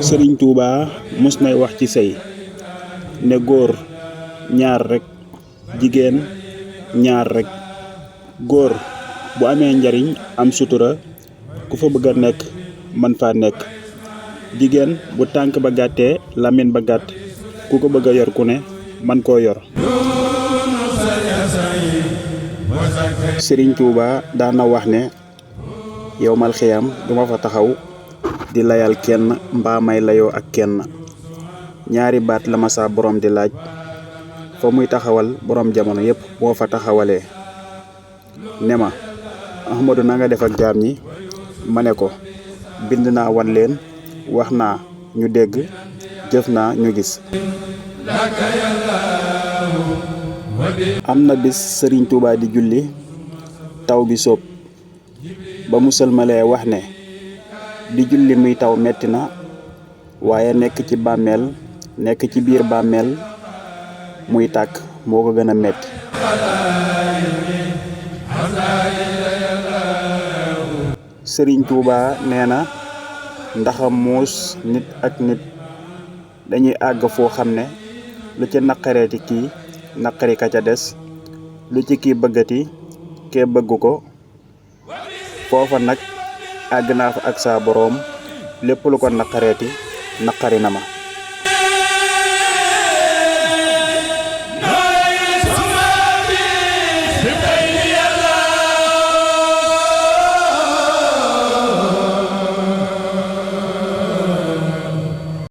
Sëriñ Tuuba mos nay wax ci sëy ne góor ñaar rekk jigéen ñaar rekk. góor bu amee njariñ am sutura ku fa bëgg a nekk man faa nekk. jigéen bu tànk ba gàttee làmmiñ ba gàtt ku ko bëgg a yor ku ne man koo yor. Sëriñ Tuuba daana wax ne yowmal xiyam duma fa taxaw di layal kenn mbaa may layoo ak kenn. ñaari baat la ma saa borom di laaj fa muy taxawal borom jamono yépp boo fa taxawalee ne ma Ahmadu na nga def ak jaam ñi ma ne ko bind naa wan leen wax naa ñu dégg jëf naa ñu gis. am na bis Sëriñ Tuuba di julli taw bi soob ba mu sëlmalee wax ne di julli muy taw metti na waaye nekk ci bàmmeel nekk ci biir bàmmeel muy tàkk moo ko gën a metti. Sëriñ Tuuba nee na ndaxam muus nit ak nit dañuy àgg foo xam ne lu ci naqareeti kii naqari ka ca des lu ci kii bëggati kee bëgg ko foofa nag àgg naa fa ak saa boroom lépp lu ko naqareeti naqari na ma.